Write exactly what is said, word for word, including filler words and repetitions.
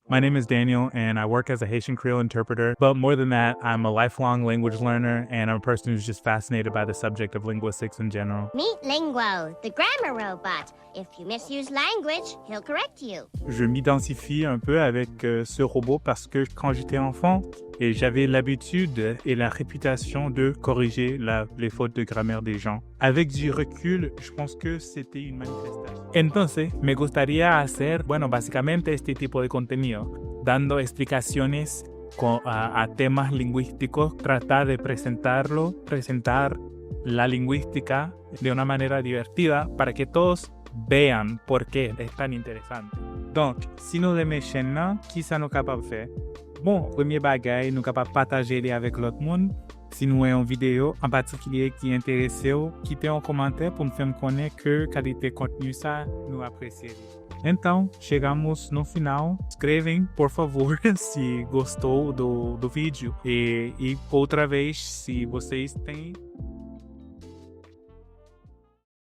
My name is Daniel, and I work as a Haitian Creole interpreter. But more than that, I'm a lifelong language learner, and I'm a person who's just fascinated by the subject of linguistics in general. Meet Linguo, the grammar robot. If you misuse language, he'll correct you. Je m'identifie un peu avec euh, ce robot parce que quand j'étais enfant, et j'avais l'habitude et la réputation de corriger la- les fautes de grammaire des gens. Avec du recul, je pense que c'était une manifestation. Entonces, me gustaría hacer, bueno, básicamente este tipo de contenido, dando explicaciones co- a, a temas lingüísticos, tratar de presentarlo, presentar la lingüística de una manera divertida para que todos vean por qué es tan interesante. Donk, si nou renmen chèn nan, ki sa nou kapab fè? Bon, premye bagay, nou kapab pataje li avèk lòt moun. Si nou wè yon videyo an patikilye ki enterese w, kite yon kòmantè pou m fè m konnen ke kalite kontni sa nou apresye li. Então, chegamos no final. Escrevem, por favor, se gostou do, do vídeo. E, e outra vez, se vocês têm